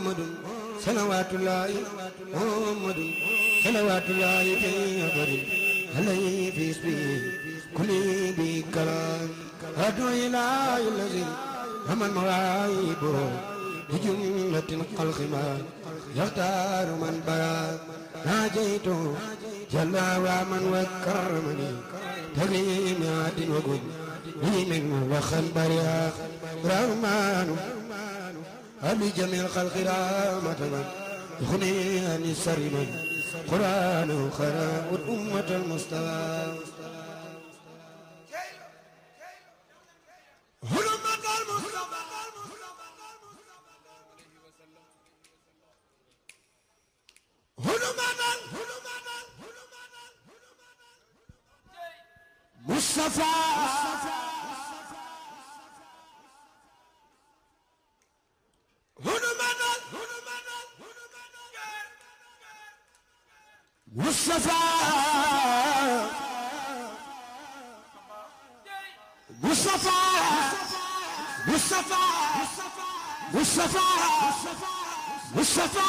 محمد صلوات الله محمد صلوات الله في أبد عليه في اسمه كل بكلام أدعو إلى الذي هم المواهب بجملة الخلق ما يختار من برا ناجيته جل ومن وكرمني تغيم عاد وقل من وخنبر يا رحمن أبي جميع الخلق رحمة من يغني عن السر من قرآن خراء الأمة المستوى مصطفى مصطفى مصطفى مصطفى مصطفى مصطفى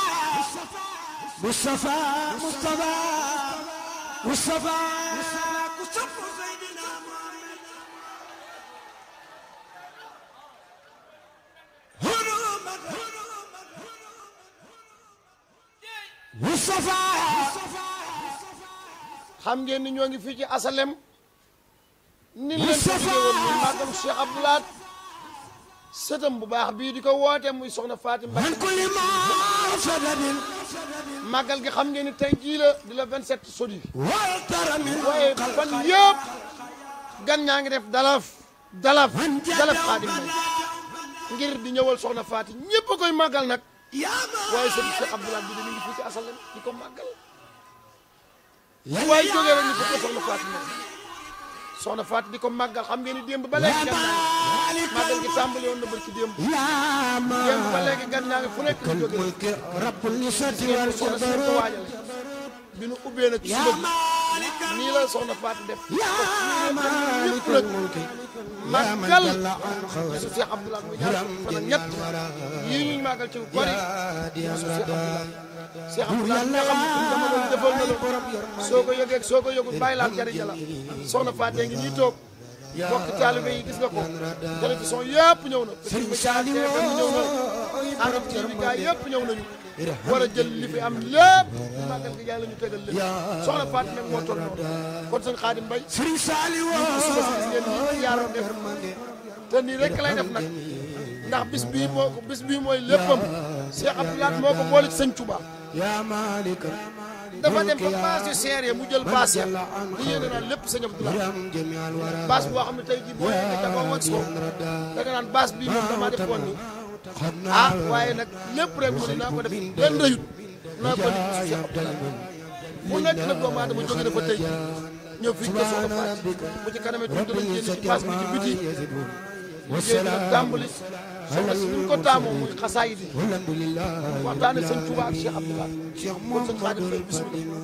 مصطفى مصطفى مصطفى Moustapha xam ngeen ni ñoo ngi fii ci asalem ni leen ko digee woon muy màggalu Cheikh Abdou Lahad sëtam bu baax bii di ko woote muy soxna Fatim Mbacké màggal gi xam ngeen ni tey jii la di la 27 sodi waaye fan yëpp gan ñaa ngi def dalaf Xaadim Mbacké ngir di ñëwal soxna Fatim ñëpp a koy màggal nag waaye sëñ Cheikh Abdou Lahad bi de mi ngi fii ci asalem di ko màggal waaye jógee rek ñu ko soxna Fatim soxna Fatim di ko màggal xam ngeen ni démb ba léegi gan naa ngi màggal gi tàmbali woon na bër ci démb ba léegi gan naa ngi fu nekk ñu jógee démb soxna si ko waajal bi nu ubbee nag suba bi nii la soxna Fatim def ñëpp nag màggal su Cheikh Abdou Lahad muy ñaar fan ak ñett yii ñuy màggal ci bari su Cheikh Abdou Lahad nga xam ne jamono yi defal na la soo ko yëgee soo ko yëgul bàyyi laat jariñ la soxna Fatim ngi nii toog bokk taalibe yi gis nga ko télévision yëpp ñëw na petit média TFM ñëw na Arab TV gaay yëpp ñëw nañu war a jël li fi am lépp màggal gi yàlla ñu tegal lépp soxna Fatim nag moo toll noonu kon sëñ Xaadim Mbay suba si gis ngeen nii yaaroo def te nii rek lay def nag ndax bis bii mooy léppam Cheikh Abdou Lahad moo ko boole ci sëñ Touba dafa dem ba base yu seer mu jël base ya di yéene naan lépp sëñ Abdou Lahad base boo xam ne tey jii boo yeggee ca kaw wax soo da nga naan base bii moom damaa def woon ni waaye nag lépp rek mu ne naa ko def benn rëyut naa ko def Cheikh Abdou Lahad mu nekk nag doomu aadama jóge dafa tey ñëw fii ko soxna Fatim bu ci kanamee tuuti danañ génn ci base bi ci biti liggéey bi nag tàmbali soxna si ñu ko taamoo muy xasaay di waxtaane sëñ Touba ak Cheikh Abdou Lahad kon sëñ Xaadim Mbay bismillah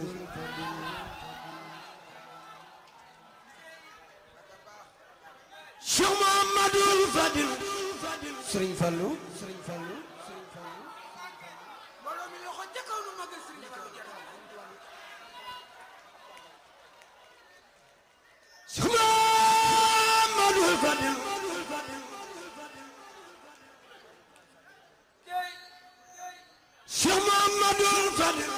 Cheikh Mouhamadoul Fadil Serigne Fallou Cheikh Mouhamadoul Fadil Cheikh Mouhamadoul Fadil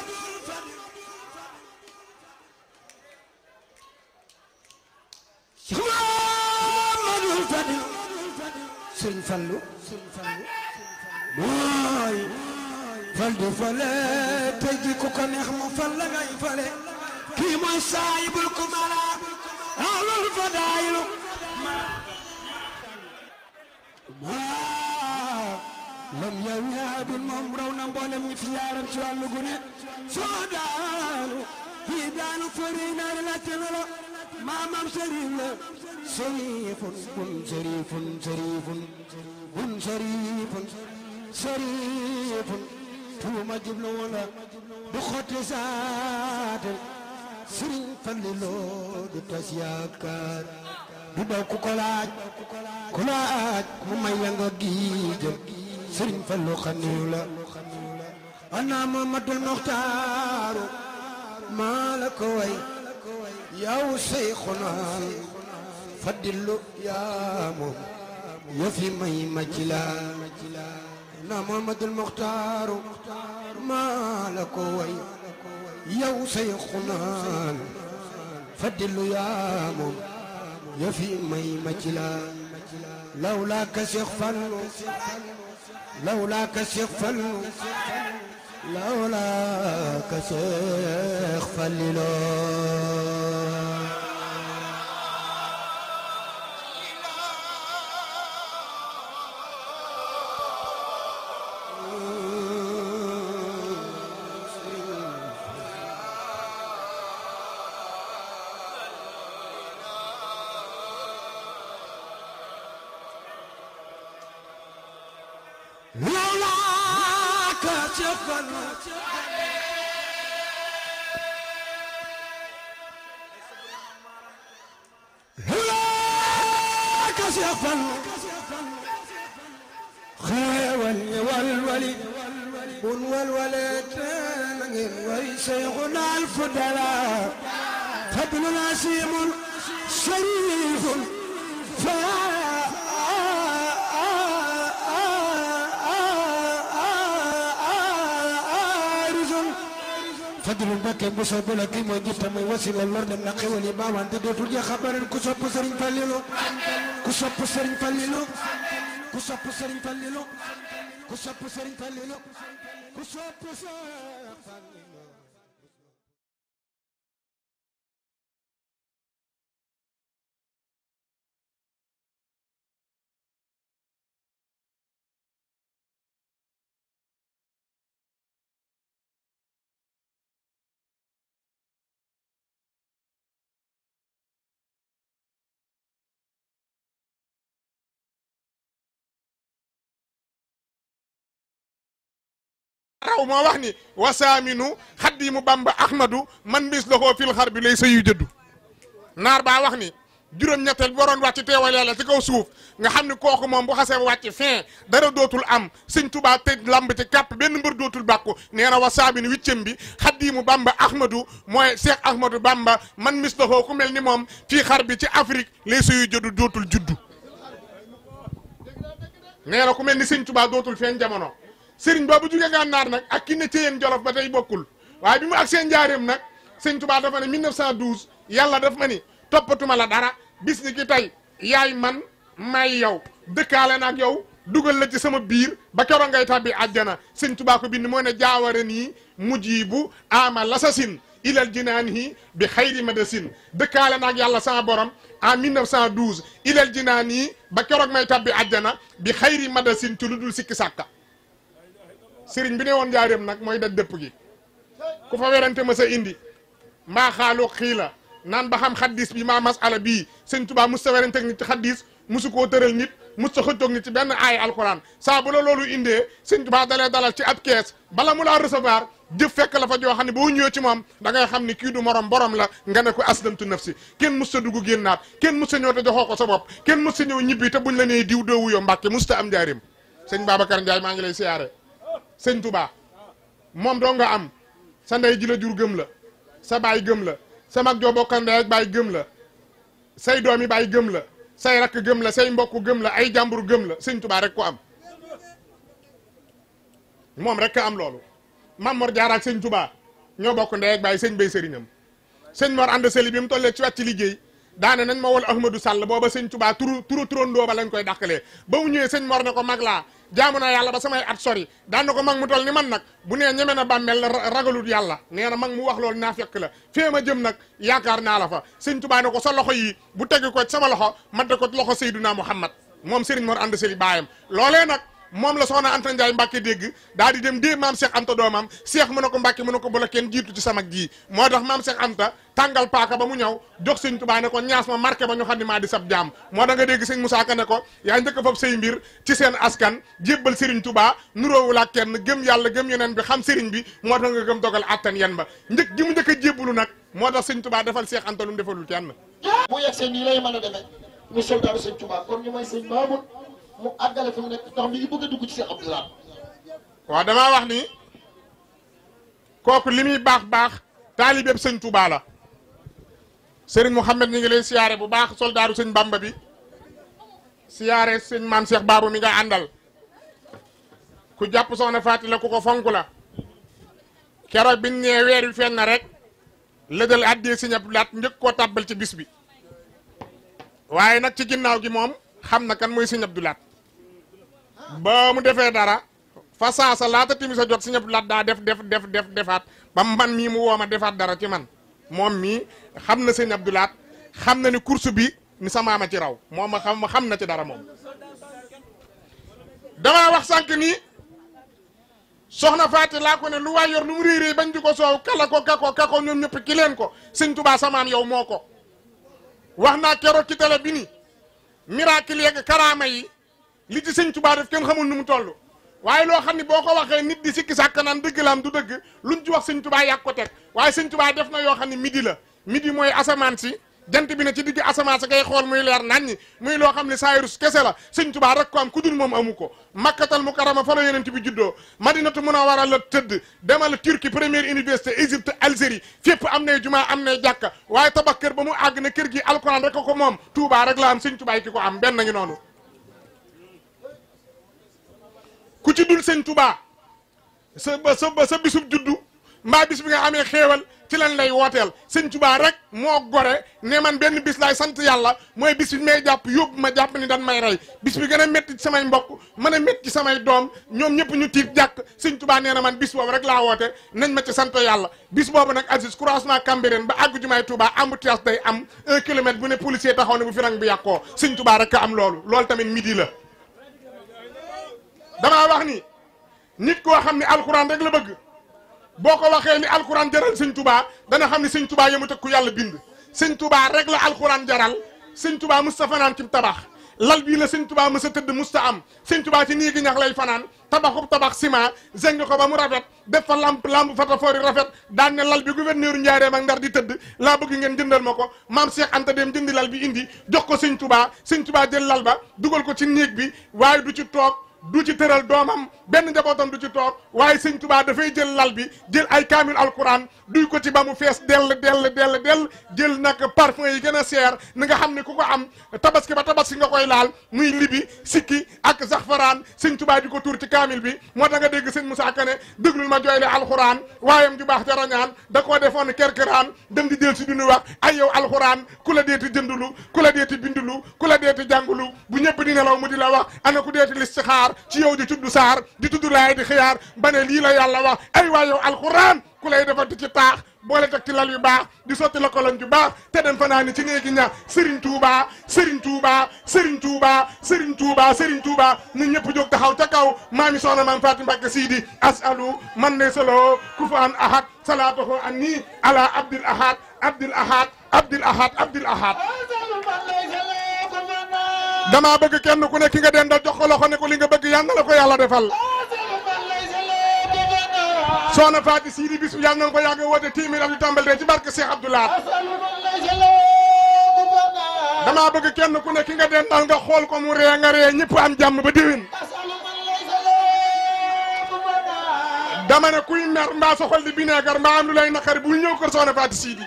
Cheikh Mouhamadoul Fadil Serigne Fallou mooy fal di fale tey ji ku ko neex mu fal la ngay fale kii mooy saayibul kumala alul fadaayilu lam yow yaabul moom raw na mboolem ñi fi yaaram ci wàllu gune soo daanu fii daanu fëri naa la tenolo maamam sëriñ la sërifun bun sërifun sërifun bun sërifun sërifun tuuma jublu wala du xotti saate sëriñ Falliloo du tas yaakaar du daw ku ko laaj mu may la nga giijal sëriñ Fallu xaniyu la ana Muhammadul Muxtaaru maa la ko way yow Seyxuna Fadilu yaa moom yëfi may ma ci la ana Muhammadul Muxtaaru maa la ko way yow Seyxuna Fadilu yaa moom yëfi may ma ci la lawlaaka Seex Fallu lawlaaka Seex Fallu lawlaaka Seex Fallilu lawlaaka Seex Fallu lawlaaka Seex Fallu xeewal ñi walwali bun walwale te na ngeen way Seyxuna al-Fudala fadlun asiimun sharifun fadlu Mbakke bu sopp la kii mooy jiite mooy wasila lor dem na xewal yi baawante dootul jeex xabaran ku sopp Sëriñ Fallilu ku sopp Sëriñ Fallilu ku sopp Sëriñ Fallilu ku sopp Sëriñ Fallilu ku sopp Sëriñ Fallilu raw moo wax ni wasaaminu xaddimu Bamba Ahmadu man bis la koo fil xar bi lay sëyu jëddu naar baa wax ni juróom-ñetteel bi waroon wàcc teewal yàlla ci kaw suuf nga xam ni kooku moom bu xasee wàcc fin dara dootul am sëñ Tuubaa tëj lamb ci kàpp benn mbër dootul bàkku nee na wasaaminu wiccëm bi xaddimu Bamba Ahmadu mooy Cheikh Ahmadou Bamba man mis la koo ku mel ni moom fii xar bi ci Afrique lay sëyu jëddu dootul juddu nee na ku mel ni sëñ Tuubaa dootul feeñ jamono sëriñ boobu jóge Gànnaar nag ak ki ne Ceyeen Jolof ba tey bokkul waaye bi mu ak seen njaareem nag sëñ Tuubaa dafa ne 1912 yàlla daf ma ni toppatuma la dara bis ni ki tey yaay man may yow dëkkaale na ak yow dugal la ci sama biir ba keroog ngay tàbbi àjjana sëñ Tuubaa ko bind moo ne jaaware nii mujibu ama lasasin ilal jinaanihi bi xayri madasin dëkkaale na ak yàlla sama borom en 1912 ilal jinaanihi ba keroog may tàbbi àjjana bi xayri madasin ci lu dul sikki sàkka sëriñ bi ne woon jaareem nag mooy daj dëpp gi ku fa werante ma sa indi mbaa xaalu xii la naan ba xam xaddis bi maa masala bii sëñ Tuubaa mus ta werante nit ci xaddis musu koo tëral nit mus ta xëccoog nit ci benn aay alquran saa bu la loolu indee sëñ Tuubaa dalee dalal ci ab kees bala mu laa recevoir jëf fekk la fa joo xam ne boo ñëwee ci moom da ngay xam ni kii du morom borom la nga ne ko aslamtu nafsi kenn mus ta dugg génnaat kenn mus ta ñëw te joxoo ko sa bopp kenn mus ta ñëw ñibbi te buñ la nee diw doo wuyoo Mbàkke mus ta am jaareem sëñ Babacar Ndiaye maa ngi lay siyaare sëñ Tuubaa moom doo nga am sa ndey ji la jur gëm la sa baay gëm la sa mag joo bokkal ndey ak baay gëm la say doomi baay gëm la say rakk gëm la say mbokk gëm la ay jàmbur gëm la sëñ Tuubaa rek ko am moom rek am loolu Maam Mor Jaara ak sëñ Tuubaa ñoo bokk ndey ak baay sëñ bay sëriñam sëñ Mor ànd seli bi mu tollee ci wàcc liggéey daane nañ ma wol Ahmadou Sall booba sëñ Tuubaa turu turandoo ba lañ koy dàqalee ba mu ñëwee sëñ Mor ne ko mag laa jaamu naa yàlla ba samay at sori daan na ko mag mu toll ni man nag bu nee ñeme na bàmmeel ragalut yàlla nee na mag mu wax loolu naa fekk la fee ma jëm nag yaakaar naa la fa sëñ Tuubaa ne ko sa loxo yi bu tegi ko sama loxo madde ko loxo Seydina Muhammad moom Serigne Mor ànd seli baayam loolee nag moom la soxna Anta Ndiaye Mbàkke dégg daal di dem dee maam Cheikh Anta doomam Cheikh mu ne ko Mbàkke mu ne ko bu la kenn jiitu ci sama ji moo tax maam Cheikh Anta tàngal paaka ba mu ñëw jox sëñ Tuubaa ne ko ñaas ma marqué ba ñu xam ne maa di sab jaam moo tax nga dégg sëñ Moussa Ka ne ko yaa njëkk a fab say mbir ci seen askan jébbal Serigne Touba nuróowul ak kenn gëm yàlla gëm yeneen bi xam Serigne bi moo tax nga gëm dogal attan yan ba njëkk gi mu njëkk a jébbalu nag moo tax sëñ Touba defal Cheikh Anta lu mu defalul kenn bu yegsee nii lay mën a demee ñu soldaru sëñ Tuubaa kon ñu may sëñ Mamoun mu àggale fi mu nekk ndax mi ngi bëgg a dugg ci Cheikh Abdou Lahad. waaw damaa wax ni kooku li muy baax baax taalibeeb sëñ Touba la Serigne Mouhamed ñu ngi lay siyaare bu baax soldaaru sëñ Bamba bi siyaare sëñ maam Cheikh Babou mi nga àndal ku jàpp soxna Faati la ku ko fonk la keroog biñ nee weer wi fenn rek la dal addee sëñ Abdou Lahad njëkk koo tàbbal ci bis bi waaye nag ci ginnaaw gi moom xam na kan mooy sëñ Abdou Lahad ba mu defee dara fa saasa laata timis a jot sëñ Abdou Lahad daa defaat ba man mii mu wooma defaat dara ci man moom mii xam na sëñ Abdou Lahad xam na ni course bi ni sa maama ci raw moom ma xam na ci dara moom damaa wax sànq nii soxna Faati laa ko ne lu waay yor lu mu réeréy bañ di ko soow kala ko kako ñoom ñëpp ki leen ko sëñ Tuubaa samaam yow moo ko wax naa keroog ci télé bi ni miracle yeeg karaama yi li ci sëñ Tuubaa def kenn xamul nu mu toll waaye loo xam ne boo ko waxee nit di sikki sàkk naan dëgg la am du dëgg luñ ci wax sëñ Tuubaa yàgg ko teg waaye sëñ Tuubaa def na yoo xam ne midi la midi mooy asamaan si jant bi ne ci digg asamaan sa ngay xool muy leer naññi muy loo xam ne saayirus kese la sëñ Tuubaa rek ko am ku dul moom amu ko makkatal mukarrama fa la yonent bi juddoo madinatu munawwara la tëdd demal Turquie première université Égypte Algérie fépp am nay jumaa am nay jàkka waaye tabax kër ba mu àgg ne kër gi alquran rek ko moom Tuubaa rek la am sëñ Tuubaa ki ko am benn ngi noonu ku ci dul sëñ Tuubaa sa bisub juddu mbaa bis bi nga amee xéewal ci lan lay wooteel sëñ Tuubaa rek moo gore ne man benn bis laay sant yàlla mooy bis bi may jàpp yóbbu ma jàpp ni dan may rey bis bi gën a métti ci samay mbokk mën a métti ci samay doom ñoom ñëpp ñu tiit jàkk sëñ Tuubaa nee na man bis boobu rek laa woote nañ ma ci sant yàlla bis boobu nag Aziz croisement Cambérène ba àggu jumaay Tuubaa embouteillage day am 1 kilomètre bu ne policier taxaw ne bu firang bi yàqoo sëñ Tuubaa rek a am loolu tamit midi la damaa wax ni nit koo xam ne alxuraan rek la bëgg boo ko waxee ni alxuraan jaral sëñ Tuubaa dana xam ne sëñ Tuubaa yemut ak ku yàlla bind sëñ Tuubaa rek la alxuraan jaral sëñ Tuubaa musta fanaan ci tabax lal bii la sëñ Tuubaa musta tëdd musta am sëñ Tuubaa ci nii gi ñax lay fanaan tabaxub tabax ciment zeng ko ba mu rafet def fa lamp fatafoori rafet daan ne lal bi gouverneur Njaaréem ak Ndar di tëdd laa bëgg ngeen jëndal ma ko maam Cheikh Anta dem jëndi lal bi indi jox ko sëñ Tuubaa jël lal ba dugal ko ci néeg bi waaye du ci toog du ci tëral doomam benn njabootam du ci toog waaye sëñ Tuubaa dafay jël lal bi jël ay kaamil alquran duy ko ci ba mu fees dell jël nag parfum yi gën a seer ni nga xam ne ku ko am tabaski ba tabaski nga koy laal muy libi sikki ak zaxfaraan sëñ Tuubaa di ko tuur ci kaamil bi moo tax nga dégg sëñ Moussa Kane déglul ma jooyle alquran waayam ju baax jarañaan da koo defoon kerkeraan dem di del si duñu wax ay yow alquran ku la deeti jëndulu ku la deeti bindulu ku la deeti jàngulu bu ñëpp di nelaw mu di la wax ana ku deeti listixaar ci yow di tudd saar di tudd laay di xiyaar ba ne lii la yàlla wax ay waay yow alquran ku lay defati ci taax boole teg ci lal yu baax di sotti la koloñ ju baax te dem fa naa ni ci néegi ñax Serigne Touba Serigne Touba Serigne Touba Serigne Touba Serigne Touba ñun ñëpp jóg taxaw ca kaw maami soxna maam Fatou Mbacké Sidi asalu man ne solo kufaan ahad salaatuhu anni ala abdil ahad abdil ahad abdil ahad abdil ahad damaa bëgg kenn ku ne ki nga dendal jox ko loxo ne ko li nga bëgg yal na la ko yàlla defal soxna Faati Sidi bis yal na ko yàgg woote téeméer yu tàmbal ci barke Cheikh Abdou Lahad damaa bëgg kenn ku ne ki nga dendal nga xool ko mu ree nga ree ñëpp am jàmm ba déwén dama ne kuy mer mbaa sa xol di bineegar mbaa am lu lay naqari bul ñëw kër soxna Faati Sidi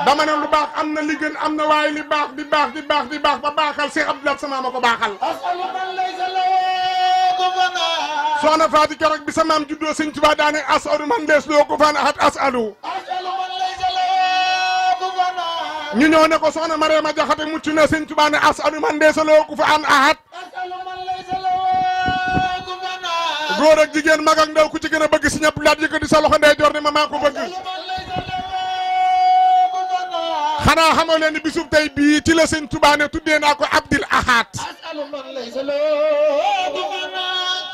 dama ne lu baax am na li gën am na waaye li baax di baax ba baaxal Cheikh Abdou Lahad sama ma ko baaxal soxna Faati keroog bi sa maam juddoo sëñ Tuubaa daane asalu man dees loo ko fan ahat asalu ñu ñëw ne ko soxna Mariama Jaxate mucc na sëñ Tuubaa ne asalu man dees loo ko fa an ahat góor ak jigéen mag ak ndaw ku ci gën a bëgg sëñ Abdou Lahad yëkkati sa loxo ndeyjoor ne ma maa ko bëgg xanaa xamoo leen ni bisub tey bii ci la sëñ Tuubaa ne tuddee naa ko Abdil Ahad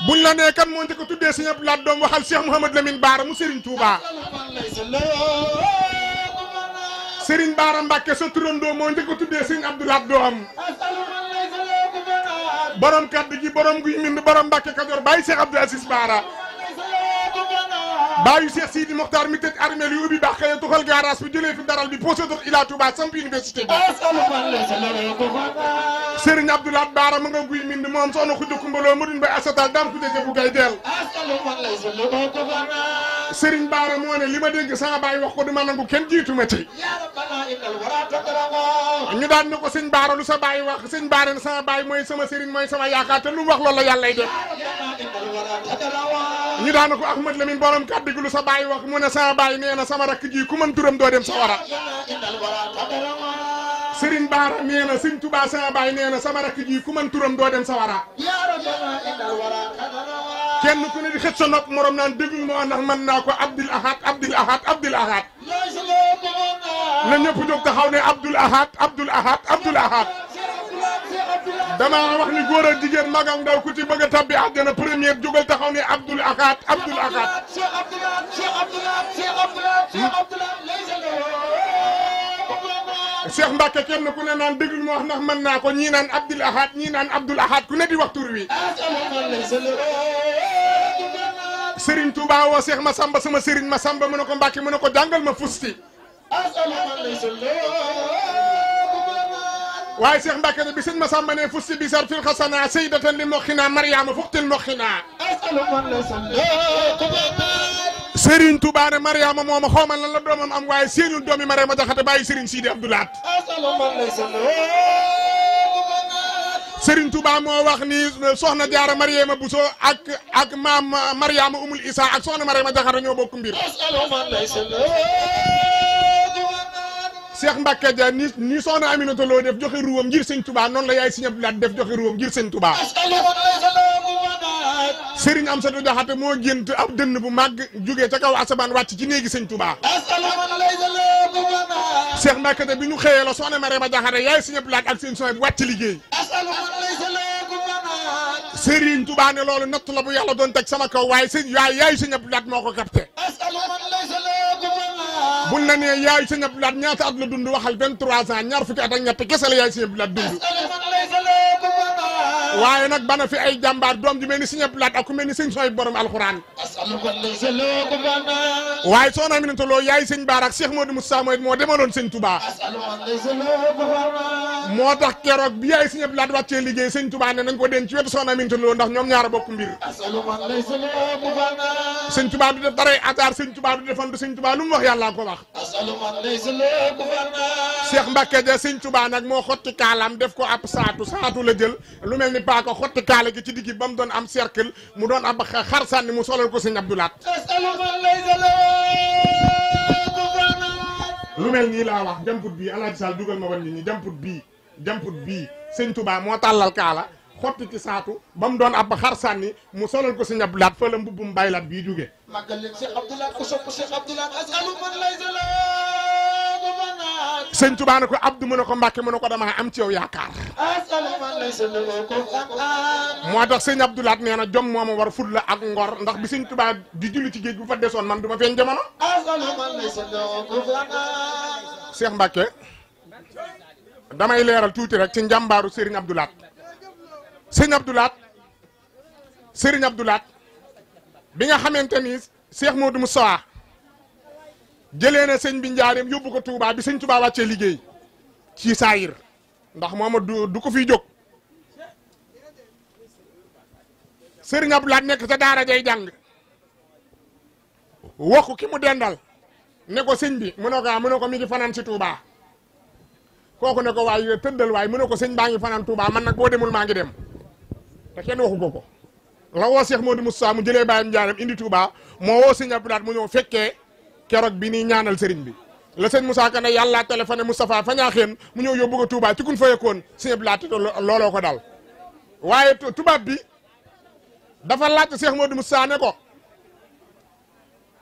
buñ la nee kan moo njëkk a tuddee sëñ Abdou Lahad doom waxal Cheikh Mouhamadou Lamine Bara mu Serigne Touba Serigne Bara Mbacke sa turandoo moo njëkk a tuddee sëñ Abdou Lahad doom borom kaddu gi borom guy mind borom Mbacke Kajoor bàyyi Cheikh Abdou Aziz Bara baayu Cheikh Sidi Mokhtar mi tëj armée yu ubbi baax xëy tuxal garage bi jëlee fi daral bi posé dot ila Touba samp université bi Serigne Abdoulaye Baara ma nga guy mind moom soxna Khoudia Koumbaloo Modou Mbaye asatal dam Khoudia Jabu Gay deel Serigne Baara moo ne li ma dégg sama baay wax ko du ma nangu kenn jiitu ma ci ñu daan ne ko sëñ Baara lu sa baay wax sëñ Baara ne sama baay mooy sama Serigne mooy sama yaakaar te lu mu wax loolu la yàlla lay def ñu daan ne ko Ahmad Lamine borom kàddu gi lu sa baay wax mu ne sama baay nee na sama rakk ji ku mën turam doo dem sa wara Serigne Baara nee na sëñ Touba sama baay nee na sama rakk ji ku mën turam doo dem sa wara kenn ku ne di xët sa nopp morom naan déglu ma ndax mën naa ko Abdul Ahad Abdul Ahad Abdul Ahad na ñëpp jóg taxaw ne Abdul Ahad Abdul Ahad Abdul Ahad dama wax ni góor ak jigéen mag ak ndaw ku ci bëgg a tabbi àjjana première jógal taxaw ne Abdul Ahad Abdul Ahad Cheikh Mbacke kenn ku ne naan déglu ma wax ndax mën naa ko ñii naan Abdul Ahad ñii naan Abdul Ahad ku ne di wax tur wi Serigne Touba woo Cheikh Massamba sama Serigne Massamba mu ne ko Mbacke mu ne ko jàngal ma fusti waaye Cheikh Mbacke ne bi sëñ Massamba ne fusti bi sar fil xasana sayyidatan li moxina Mariama fuxtil moxina Serigne Touba ne Mariama mooma xoomal lan la doomam am waaye seenul doomi Mariama Jaxate bàyyi Serigne Sidi Abdoulaat Serigne Touba moo wax ni soxna Jaara Mariama Bousso ak maam Mariama Umul Isa ak soxna Mariama Jaxate ñoo bokk mbir Cheikh Mbacke Dia ni soxna Aminata Lo def joxe ruwam ngir sëñ Touba noonu la yaay Sëñ Abdoulaat def joxe ruwam ngir sëñ Touba Serigne Amsatou Diakhaté moo gént ab dënn bu màgg jógee ca kaw asamaan wàcc ci néegi sëñ Touba Cheikh Mbacke Dia bi ñu xëyee la soxna Mariama Diakhaté yaay Sëñ Abdoulaat ak seen soxna bi wàcc liggéey Serigne Touba ne loolu natt la bu yàlla doon teg sama kaw waaye yaay Sëñ Abdoulaat moo ko capté buñ la nee yaay Sëñ Abdoulaat ñaata at la dund waxal 23 ans ñaar fukki at ak ñett kese la yaay Sëñ Abdoulaat dund waaye nag bana fi ay jàmbaar doom ji mel ni Sëñ Abdoulaat ak ku mel ni sëñ sooy borom alxuraan waaye soxna Aminata Lo yaay sëñ Baara ak Cheikh Modou Moussa moo demaloon sëñ Touba moo tax keroog bi yaay Sëñ Abdoulaat wàccee liggéey sëñ Touba ne nañ ko denc ci wetu soxna Aminata Lo ndax ñoom ñaara bokk mbir sëñ Touba du def daray hasard sëñ Touba du defandu sëñ Touba lu mu wax yàlla ko wax Cheikh Mbacke Dia sëñ Touba nag moo xotti kaalam def ko ab saatu la jël lu mel ni paaka xotti kaala gi ci digg ba mu doon am cercle mu doon ab xar sànni mu solal ko sëñ Abdoulaat lu mel nii laa wax jamput bii Alaaji Sall dugal ma wan nit ñi jamput bii sëñ Touba moo tàllal kaala xotti ci saatu ba mu doon ab xar sànni mu solal ko sëñ Abdoulaat fa la mbubbum baylat bii jóge màggal leen Cheikh Abdoulaat ko sopp Cheikh Abdoulaat asalu man lay sëñ Touba ne ko Abdou mu ne ko Mbacke mu ne ko dama am ci yow yaakaar moo tax sëñ Abdoulaat nee na jom mooma war fut la ak ngor ndax bi sëñ Touba di julli ci géej bu fa desoon man du ma feeñ jamono Cheikh Mbacke damay leeral tuuti rek ci njàmbaaru Serigne Abdoulaat Serigne Abdoulaat bi nga xamante ni Cheikh Modou Moussa jëlee na sëñ bi njaareem yóbbu ko Touba bi sëñ Touba wàccee liggéey ci saayir ndax mooma du ko fiy jóg Serigne Abdoulaat nekk ca daara jay jàng waxu ki mu dendal ne ko sëñ bi mu ne ko mi ngi fanaan si Touba kooku ne ko waaye tëddal waaye mu ne ko sëñ baa ngi fanaan Touba man nag boo demul maa ngi dem te kenn waxu ko la woo Cheikh Modou Moussa mu jëlee bàyyam njaareem indi Touba moo woo sëñ Abdoulaat mu ñëw fekkee keroog bi nii ñaanal sëriñ bi la sëñ Moussa Ka ne yàlla téléphoné Moustapha fa ñaaxeen mu ñëw yóbbu ko Touba ci kun fa yëkkoon sëñ Abdoulaat looloo ko dal waaye tubaab bi dafa laaj Cheikh Modou Moussa ne ko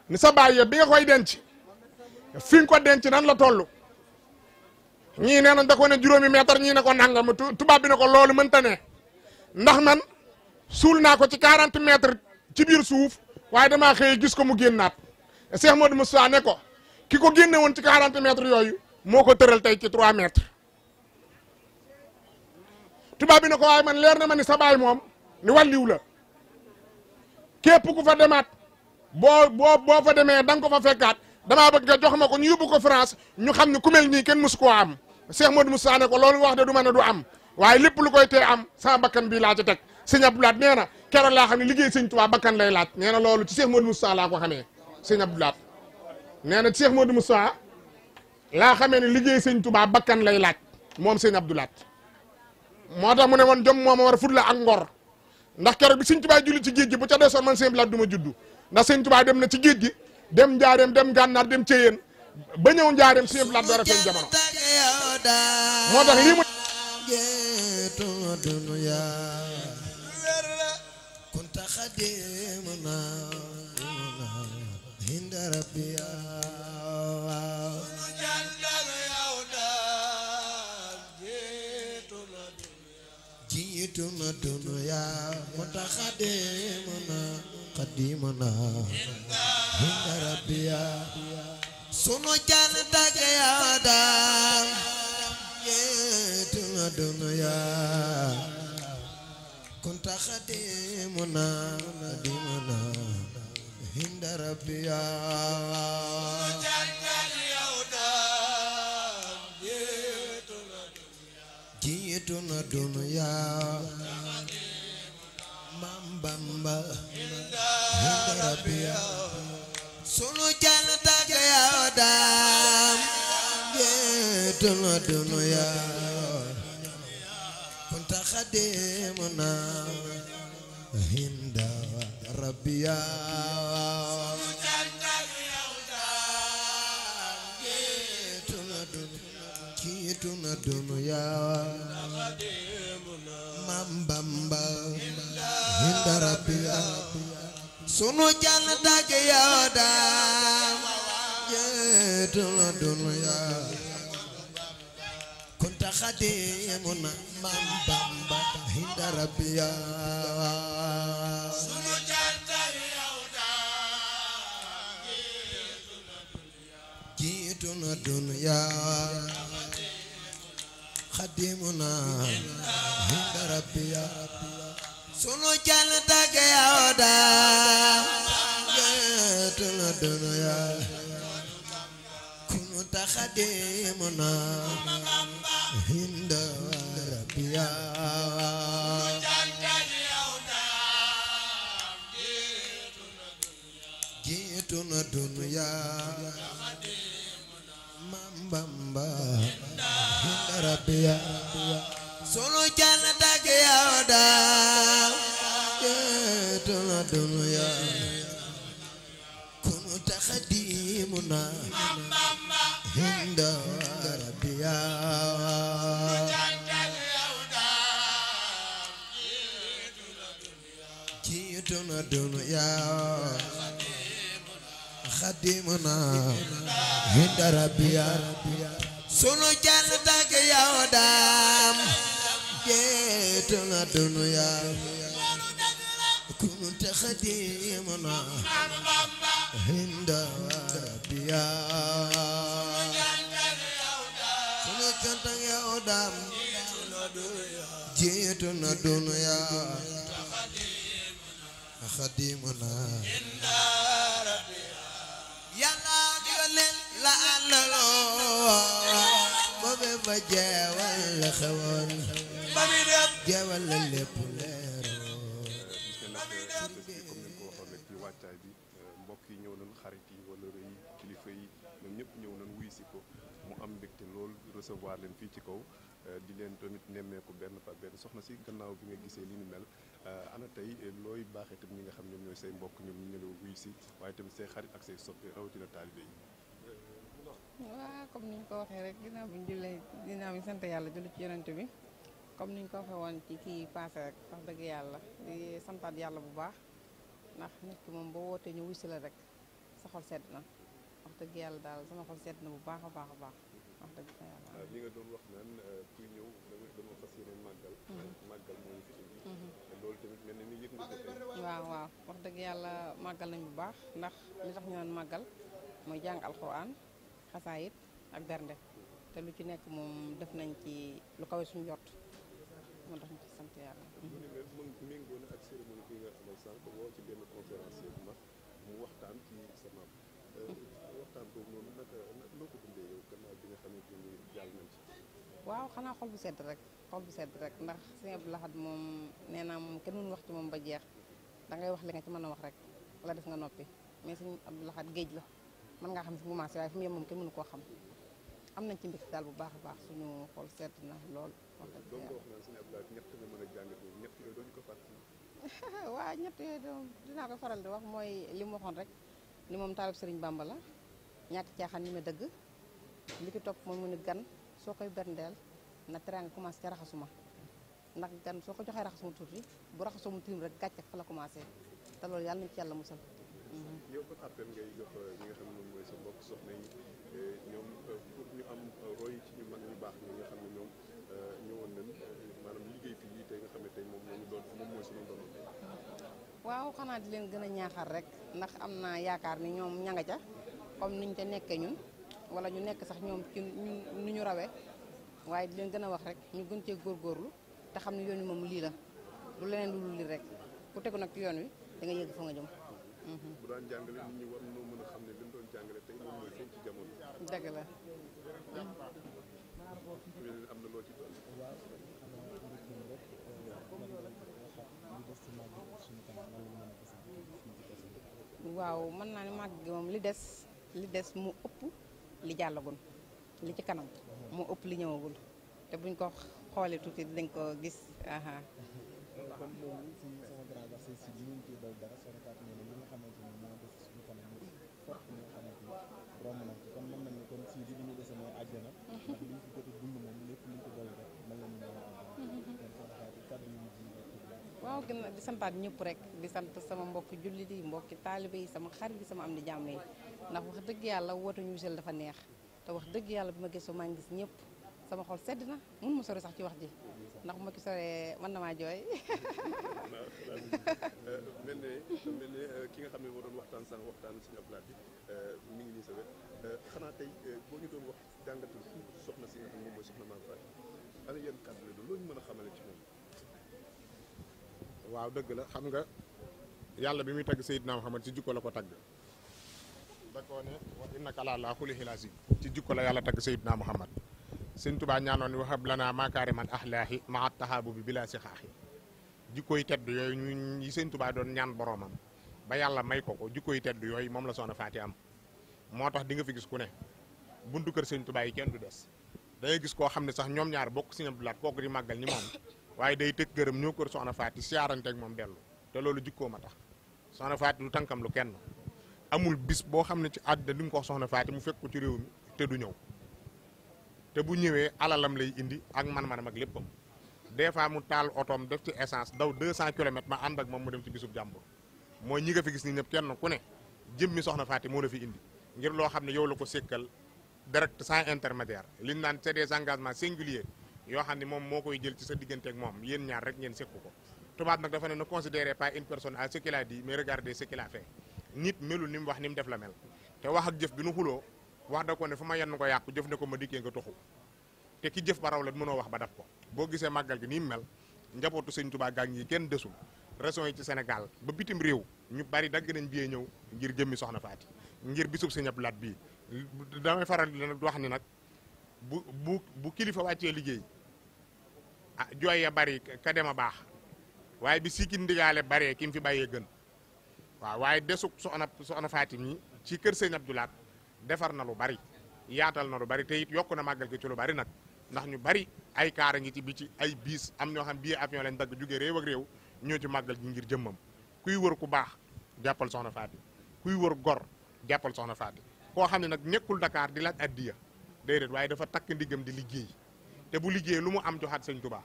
ni sa baay bi nga koy denc fi nga ko denc nan la toll ñii nee nañ da ko ne juróomi mètre ñii ne ko nangam tubaab bi ne ko loolu mënta ne ndax man suul naa ko ci 40 mètres ci biir suuf waaye damaa xëy gis ko mu génnaat Cheikh Modou Moussa ne ko ki ko génne woon ci 40 mètres yooyu moo ko tëral tey ci 3 mètres tubaab bi ne ko waaye man leer na ma ni sa baay moom ni wàlliw la képp ku fa demaat boo fa demee da nga ko fa fekkaat damaa bëgg nga jox ma ko ñu yóbbu ko France ñu xam ne ku mel nii kenn mësu koo am Cheikh Modou Moussa ne ko loolu wax de du ma ne du am waaye lépp lu koy tee am sama bakkan bii laa ci teg sëñ Abdoulaat nee na keroog laa xam ne liggéey sëñ Tuubaa bakkan lay laaj nee na loolu ci Cheikh Modou Moussa laa ko xamee sëñ Abdoulaat nee na Cheikh Modou Moussa laa xamee ne liggéey sëñ Tuubaa bakkan lay laaj moom sëñ Abdoulaat moo tax mu ne woon jom moo ma war a fulla ak ngor ndax keroog bi sëñ Tuubaa julli ci géej gi bu ca desoon man sëñ Abdoulaat du ma juddu ndax sëñ Tuubaa dem na ci géej gi dem njaareem dem gànnaar dem ceyeen ba ñëw njaareem sëñ Abdoulaat door a feeñ jamono moo tax lii mu kunta xadimuna hinda rabbiya jiituna dunya kunta xadimuna xadimuna hinda rabbiya sunu jaan tage yow daal jiituna dunya kunta xadimuna xadimuna hinda rabbiya jiituna dunya Mam Bamba hinda rabbiya sunu jaan tàgg yow daam jiituna dunya kunta xadimuna hinda rabbiya jiituna dunya Mam Bamba hinda rabbiya sunu jaan tàgg yow daam jiituna dunya kunta xadimuna Mam Bamba hinda rabbiya sunu janta yow daam jiituna dunya xadimuna hinda rabbiya sunu janta yow daam jiituna dunya kunta xadimuna hinda rabbiya jiituna dunya Mam Bamba hinda rabbiya sunu jaan tàgg yow daam jiituna dunya kunta xadimuna hinda rabbiya jiituna dunya xadimuna hinda rabbiya sunu jaan tàgg yow daam jiituna dunya kunta xadimuna hinda rabbiya sunu jaan yow daam jiituna dunya xadimuna yàlla yónneen la àndaloo boobe ba jeewal la xewoon ba mi dem jeewal la lépp leeroo wàccaay bi mbokk yi ñëw nañ xarit yi wala rëy kilifa yi ñoom ñëpp ñëw nañ wuy si ko mu am mbégte lool recevoir leen fii ci kaw di leen tamit nemmeeku benn par benn soxna si gannaaw bi nga gisee li ni mel ana tey looy baaxee tamit ñi nga xam ñoom ñooy say mbokk ñoom ñu ñëw wuy si waaye tamit say xarit ak say soppe rawatina taalibe yi. waaw comme ni ñu ko waxee rek ginnaaw bi ñu jullee ginnaaw bi ñu sant yàlla julli ci yonent bi comme ni ñu ko waxee woon ci kii passé rek wax dëgg yàlla di santaat yàlla bu baax ndax nit ki moom boo wootee ñu wuy si la rek sa xol sedd na wax dëgg yàlla daal sama xol sedd na bu baax a baax a baax wax dëgg yàlla. li nga doon wax naan kuy ñëw dama fas yéene màggal. màggal moo ñu fi indi. loolu tamit mel na ni yëg nga ko tey. waaw waaw wax dëgg yàlla màggal nañ bu baax ndax li tax ñu naan màggal mooy jàng alxuraan xasaayit ak bernde te lu ci nekk moom def nañ ci lu kawe suñu jot moo tax ñu ci sant yàlla. mu ne méngoo na ak cérémonie bi nga amal sànq woo ci benn conférencier bu mag mu waxtaan ci sa maam waxtaan boobu noonu naka loo ko dundee yow gannaaw bi nga xamante ni jàll nañ ci. waaw xanaa xol bu sedd rek ndax sëñ Abdou Lahad moom nee naa moom kenn mënu wax ci moom ba jeex da ngay wax li nga ci mën a wax rek la def nga noppi mais sëñ Abdou Lahad géej la mën ngaa xam fi mu commencé waaye fi mu yem moom kenn mënu koo xam am nañ ci mbégte daal bu baax a baax suñu xol sedd na lool. wax dëgg yàlla wax naan sëñ Abdou Lahad ñett nga mën a jàngat ñett yooyu doo ñu ko fàttali. waaw ñett yooyu dinaa ko faral di wax mooy li mu waxoon rek ni moom taalib Sëriñ Bamba la ñàkk caaxaan ñi ma dëgg li ki topp moom mu ni gan soo koy berndeel na teraanga commencé ca raxasuma ndax gan soo ko joxee raxasuma tuuti bu raxasoo mu tilim rek gàcce fa la commencé te loolu yàlla nañu ci yàlla musal. yow ban appel ngay jox ñi nga xam ne moom mooy sa mbokk soxna yi ñoom pour ñu am roy ci ñu mag ñu baax ñi nga xam ne ñoom ñëwoon nañ maanaam liggéey fii yi tey nga xam ne tey moom mooy suñu doon tey. waaw xanaa di leen gën a ñaaxal rek ndax am naa yaakaar ni ñoom ña nga ca comme niñ ca nekkee ñun wala ñu nekk sax ñoom ci ni ñu rawee waaye di leen gën a wax rek ñu gën cee góorgóorlu te xam ne yoon wi moom lii la lu leneen lu lii rek ku tegu nag ci yoon wi da nga yëgg fa nga jëm. bu daan jàngale nit ñi war nañoo mën a xam ne li mu doon jàngale tey moom mooy feeñ ci jamono. dëgg la. am na loo ci doon. waaw mën naa ne màgg gi moom li des mu ëpp li jàllagun li ci kanam mu ëpp li ñëwagul te buñ ko xoolee tuuti dañ ko gis. kon moom si sama grand ba say si ñu ci dal dara soo rekaat ne li nga xamante ni moo des suñu kanam mu fort li nga xamante ni romb nañ ci kon mën nañ ne kon si li ñu dese mooy àjjana ndax liñ fi jot a dund moom lépp luñ ko dolli rek mën nañu ñëw àjjana kon soo rekaat kàddu yu mujj yi waaw gën di santaat ñëpp rek di sant sama mbokki jullit yi mbokki taalibe yi sama xarit yi sama am di jàmm yi ndax wax dëgg yàlla woote ñu sel dafa neex te wax dëgg yàlla bi ma gëstoo maa ngi gis ñëpp sama xol sedd na mun ma sori sax ci wax ji ndax bu ma ki soree mën na maa jooy. mel ne ki nga xam ne moo doon waxtaan sànq waxtaan suñu ablaat bi mi ngi nii sa wet xanaa tey boo ñu doon wax jàngatul soxna si nga xam ne moom mooy soxna Mame Faty ana yan kàddu la doon loolu ñu mën a xamale ci moom. waaw dëgg la xam nga yàlla bi muy tagg Seydina Muhammad ci jikko la ko tagg da koo ne wa innaka la'alaa xuluqin aziim ci jikko la yàlla tagg Seydina Muhammad Sëñ Tuubaa ñaanoon wahab lanaa makaarimal axlaaqi ma'a tahaabubi bilaa sixaaxi jikko yi tedd yooyu ñu yi Sëñ Tuubaa doon ñaan boromam ba yàlla may ko jikko yi tedd yooyu moom la Soxna Faty am moo tax di nga fi gis ku ne buntu kër Sëñ Tuubaa yi kenn du des da ngay gis koo xam ne sax ñoom ñaar bokk Sëñ Abdou Lahad kooku di màggal ni moom waaye day tëj këram ñoo kër Soxna Faty siyaaranteeg moom dellu te loolu jikkoo ma tax Soxna Faty lu tànkam lu kenn amul bis boo xam ne ci àddina di nga ko wax Soxna Faty mu fekk ko ci réew mi te du ñëw te bu ñëwee alalam lay indi ak man-manam ak léppam des fois mu taal otoom def ci essence daw 200 kilomètres ma ànd ak moom mu dem ci bisub jàmbur mooy ñi nga fi gis ni ñëpp kenn ku ne jëmmi Soxna Faty moo la fi indi ngir loo xam ne yow la ko sékkal direct sans intermédiaire li ñu naan c'est des engagements singuliers yoo xam ne moom moo koy jël ci sa diggante ak moom yéen ñaar rek ngeen sekku ko tubaab nag dafa ne considérez pas une personne à ce qu'il a dit mais regardez ce qu'il a fait nit melul ni mu wax ni mu def la mel te wax ak jëf bi nu xuloo wax da ko ne fu ma yenn ko yàqu jëf ne ko ma dikkee nga toxu te ki jëf ba raw la mënoo wax ba daf ko boo gisee màggal gi ni mu mel njabootu Sëñ Tuubaa gaa ngi kenn desul régions yi ci Sénégal ba bitim réew ñu bari dagg nañ biyee ñëw ngir jëmmi Soxna Faty ngir bisub Sëñ Abdou Lahad bii damay faral di wax ni nag bu kilifa wàccee liggéey ah jooy ya bari ka dem a baax waaye bi sikki ndigaale baree ki mu fi bàyyee gën waaw waaye desug Soxna Faty mi ci kër Sëñ Abdou Lahad defar na lu bari yaatal na lu bari te it yokk na màggal gi ci lu bari nag ndax ñu bari ay kaara ngi ci bi ci ay biis am ñoo xam billet avion lañ dagg jógee réew ak réew ñoo ci màggal gi ngir jëmmam kuy wër ku baax jàppal Soxna Faty kuy wër gor jàppal Soxna Faty koo xam ne nag nekkul Dakar di laaj addiya déedéet waaye dafa takk ndigam di liggéey te bu liggéey lu mu am joxaat Sëñ Tuubaa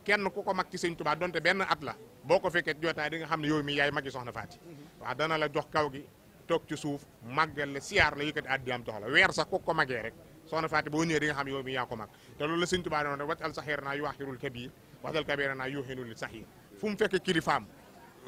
kenn ku ko mag ci Sëñ Tuubaa donte benn at la boo ko fekkee jootaay di nga xam ne yow mi yaay magi Soxna Faty waaw dana la jox kaw gi toog ci suuf màggal la siyaar la yëkkati addiyaam jox la weer sax ku ko magee rek Soxna Faty boo ñëwee di nga xam yow mi yaa ko mag te loolu la Sëñ Tuubaa doon rek waccal saxiir naa yu waxirul kabir waxtal kabir naa yuuxinul li saxiir fu mu fekkee kilifaam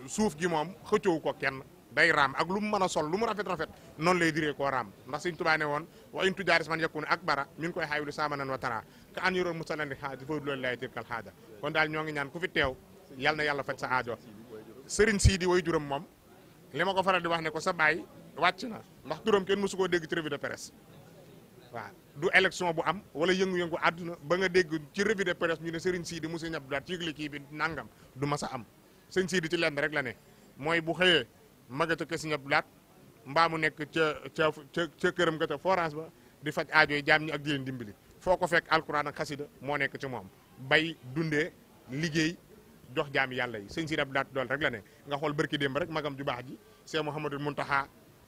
suuf gi moom xëccoowu ko kenn day raam ak lu mu mën a sol lu mu rafet rafet noonu lay diree koo raam ndax Sëñ Tuubaa ne woon wa in tujaaris man yakun akbara min koy xayilu saamanan wa tara ka an yoroon musalandi xaadi foofu loolu lay tirkal xaada kon daal ñoo ngi ñaan ku fi teew yal na yàlla faj sa aajo Sëriñ Sidi way juram moom li ma ko faral di wax ne ko sa baay wàcc na ndax turam kenn mësu koo dégg ci revue de presse waaw du élection bu am wala yëngu-yëngu àdduna ba nga dégg ci revue de presse ñu ne Serigne Sidi mu Serigne Abdou Lahad ci yëgle kii bi nangam du ma sa am Serigne Sidi ci lenn rek la ne mooy bu xëyee maga ca kër Serigne Abdou Lahad mbaa mu nekk ca këram nga ca forage ba di faj aajo yi jaam ñi ak di leen dimbali foo ko fekk alquran ak xasida moo nekk ci moom bay dundee liggéey jox jaami yàlla yi Serigne Sidi Abdou Lahad dool rek la ne nga xool barki démb rek magam ju baax ji Cheikh Mouhamadou Mountakha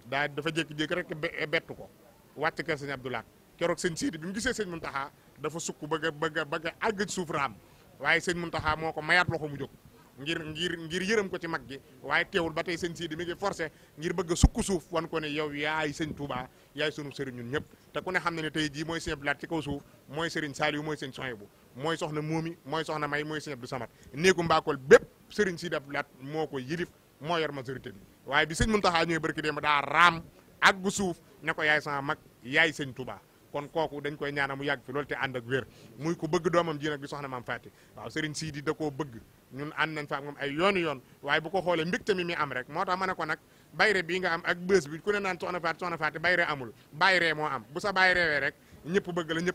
dafa jékki-jékki rek bettu ko wàcc kër Serigne Abdou Lahad keroog sëñ Sidi bi mu gisee sëñ Mountakha dafa sukk bëgg a àgg ci suuf raam waaye sëñ Mountakha moo ko mayaat loxo mu jóg ngir yërëm ko ci mag gi waaye teewul ba tey sëñ Sidi mi ngi forcé ngir bëgg a sukk suuf wan ko ne yow yaay sëñ Touba yaay sunu sëriñ ñun ñëpp te ku ne xam ne ne tey jii mooy sëñ Abdou Lahad ci kaw suuf mooy sëriñ Saliou mooy sëñ Souhaïbou mooy soxna Momi mooy soxna May mooy sëñ Abdou Samad néegu Mbakol bépp sëriñ Sidi Abdou Lahad moo ko yilif moo yor majorité bi waaye bi sëñ Mountakha ñëwee barki démb daa raam àgg suuf ne ko yaay sama mag yaay sëñ Touba kon kooku dañ koy ñaanal mu yàgg fi loolu te ànd ak wér muy ko bëgg doomam ji nag bi soxna maam Faati waaw Serigne Sidi da koo bëgg ñun ànd nañ fa ak moom ay yoon waaye bu ko xoolee mbégte mi am rek moo tax ma ne ko nag bayre bii nga am ak bës bi ku ne naan soxna Faati bayre amul bayree moo am bu sa baay reewee rek ñëpp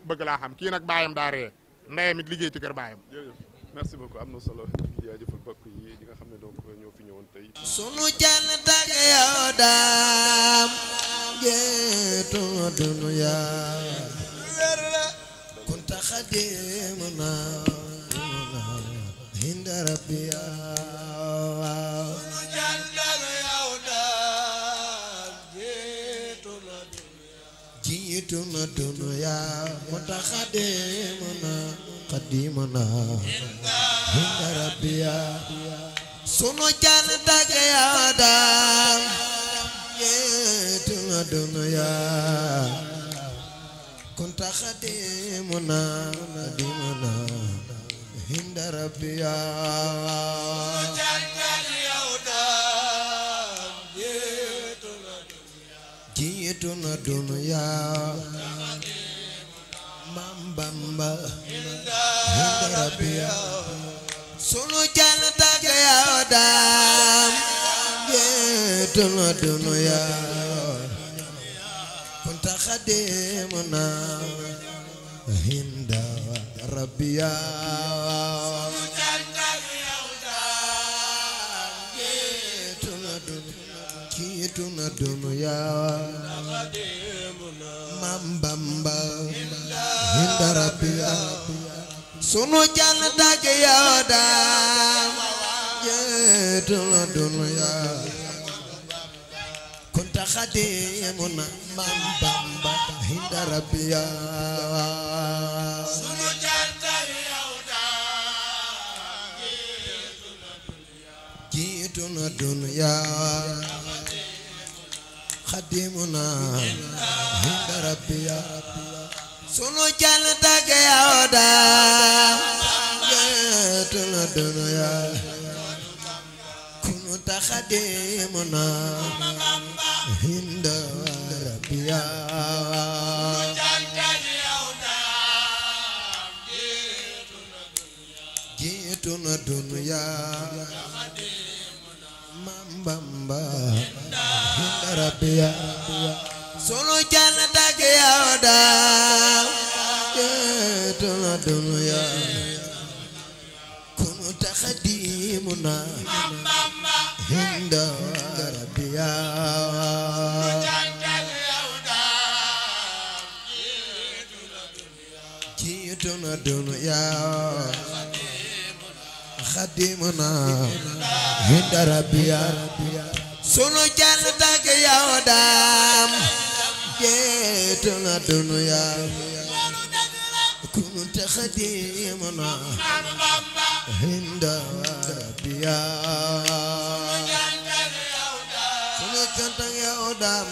bëgg laa xam kii nag baayam daa ree ndeyam it liggéey ci kër baayam. merci beaucoup am na solo jaajëfal bokk yi nga xam ne donc ñoo fi ñëwoon tey. sunu jàll tàgg yow daam géetu dunya kunta xadimuna hinda rabbiya sunu jàll tàgg yow daam géetu dunya kunta xadimuna qadimuna hinda rabbiya sunu jàll tàgg yow daam géetu dunya kunta xadimuna hinda rabbiya sunu jàll tàgg yow daam géetu dunya Mam Bamba hinda rabbiya sunu jàll tàgg yow daam géetu dunya kunta xadimuna hinda rabbiya sunu jàll tàgg yow daam géetu dunya Mam Bamba hinda rabbiya sunu jàll tàgg yow daam géetu dunya kunta xadimuna Mam Bamba hinda rabbiya sunu jàll tàgg yow daam géetu dunya xadimuna hinda rabbiya sunu jàll tàgg yow daam géetu dunya kunta xadimuna hinda rabbiya géetu dunya Mam Bamba hinda rabbiya sunu jàll tàgg yow daam géetu dunya kunta xadimuna hinda rabbiya géetu dunya xadimuna hinda rabbiya sunu jàll tàgg yow daam géetu dunya kunta xadimuna hinda rabbiya sunu jàll tàgg yow daam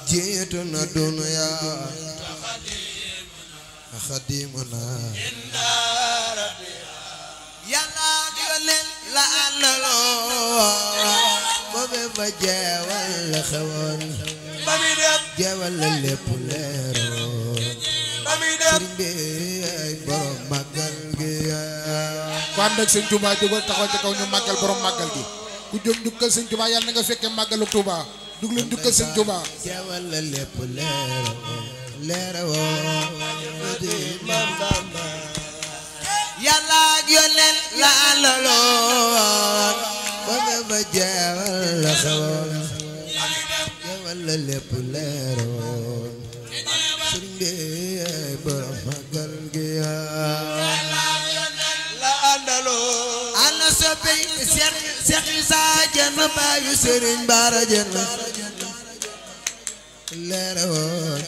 géetu dunya xadimuna hinda rabbiya yàlla yónnee la àndaloo boobe ba jeewal la xewoon ba mi dem jeewal la lépp leeroo ba mi dem sëriñ bi ay borom màggal gi ko ànd ak sëñ Touba jógal taxaw ci kaw ñu màggal borom màggal gi ku jóg njukkal sëñ Touba yàlla na nga fekke màggalu Touba dug leen njukkal sëñ Touba jawal la lépp leera woo di Mam Bamba yàlla ak yoneen la àndaloon ba nga ba jawal la xewoon jawal la lépp leera woo sëriñ bi ay borom màggal gi la àndaloon ana soppi Seex Isa Jeen baayu Sëriñ Bara Jeen leera woon